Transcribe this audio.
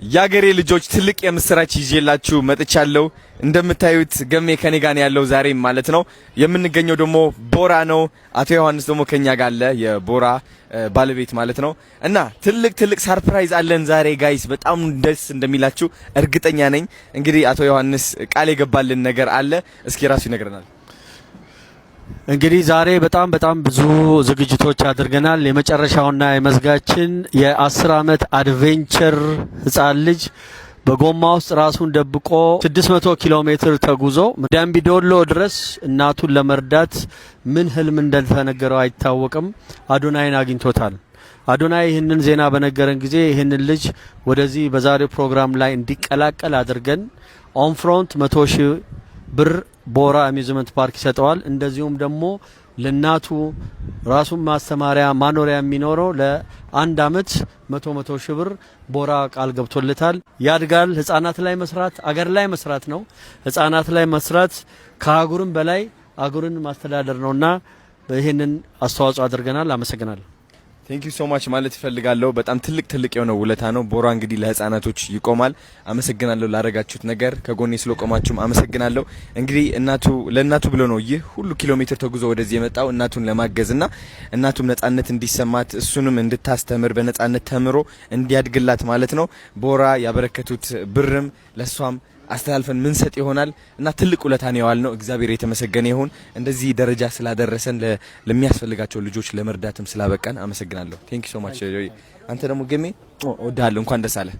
የአገሬ ልጆች፣ ትልቅ የምስራች ይዤላችሁ መጥቻለሁ። እንደምታዩት ገሜ ከኔ ጋር ነው ያለው ዛሬ ማለት ነው። የምንገኘው ደግሞ ቦራ ነው። አቶ ዮሐንስ ደግሞ ከኛ ጋር አለ፣ የቦራ ባለቤት ማለት ነው። እና ትልቅ ትልቅ surprise አለን ዛሬ guys፣ በጣም ደስ እንደሚላችሁ እርግጠኛ ነኝ። እንግዲህ አቶ ዮሐንስ ቃል የገባልን ነገር አለ፣ እስኪ ራሱ ይነግረናል። እንግዲህ ዛሬ በጣም በጣም ብዙ ዝግጅቶች አድርገናል። የመጨረሻውና የመዝጋችን የ10 ዓመት adventure ህፃን ልጅ በጎማ ውስጥ ራሱን ደብቆ 600 ኪሎ ሜትር ተጉዞ ደምቢዶሎ ድረስ እናቱን ለመርዳት ምን ህልም እንደተነገረው አይታወቅም። አዶናይን አግኝቶታል። አዶናይ ይህንን ዜና በነገረን ጊዜ ይህንን ልጅ ወደዚህ በዛሬው ፕሮግራም ላይ እንዲቀላቀል አድርገን on front 100,000 ብር ቦራ amusement park ይሰጠዋል። እንደዚሁም ደግሞ ለእናቱ ራሱን ማስተማሪያ ማኖሪያ የሚኖረው ለአንድ አመት 100 100,000 ብር ቦራ ቃል ገብቶለታል። ያድጋል። ህጻናት ላይ መስራት አገር ላይ መስራት ነው። ህጻናት ላይ መስራት ከአህጉርም በላይ አገርን ማስተዳደር ነውና ይህንን አስተዋጽኦ አድርገናል። አመሰግናለሁ። Thank you so much ማለት እፈልጋለሁ። በጣም ትልቅ ትልቅ የሆነ ውለታ ነው። ቦራ እንግዲህ ለህፃናቶች ይቆማል። አመሰግናለሁ ላረጋችሁት ነገር፣ ከጎኔ ስለቆማችሁም አመሰግናለሁ። እንግዲህ እናቱ ለእናቱ ብሎ ነው ይህ ሁሉ ኪሎ ሜትር ተጉዞ ወደዚህ የመጣው፣ እናቱን ለማገዝና እናቱም ነጻነት እንዲሰማት፣ እሱንም እንድታስተምር፣ በነጻነት ተምሮ እንዲያድግላት ማለት ነው። ቦራ ያበረከቱት ብርም ለእሷም አስተላልፈን ምንሰጥ ይሆናል እና ትልቅ ውለታ ነው የዋልነው። እግዚአብሔር የተመሰገነ ይሁን። እንደዚህ ደረጃ ስላደረሰን፣ ለሚያስፈልጋቸው ልጆች ለመርዳትም ስላበቃን አመሰግናለሁ። Thank you so much። አንተ ደግሞ ገሜ እወድሃለሁ። እንኳን ደስ አለህ።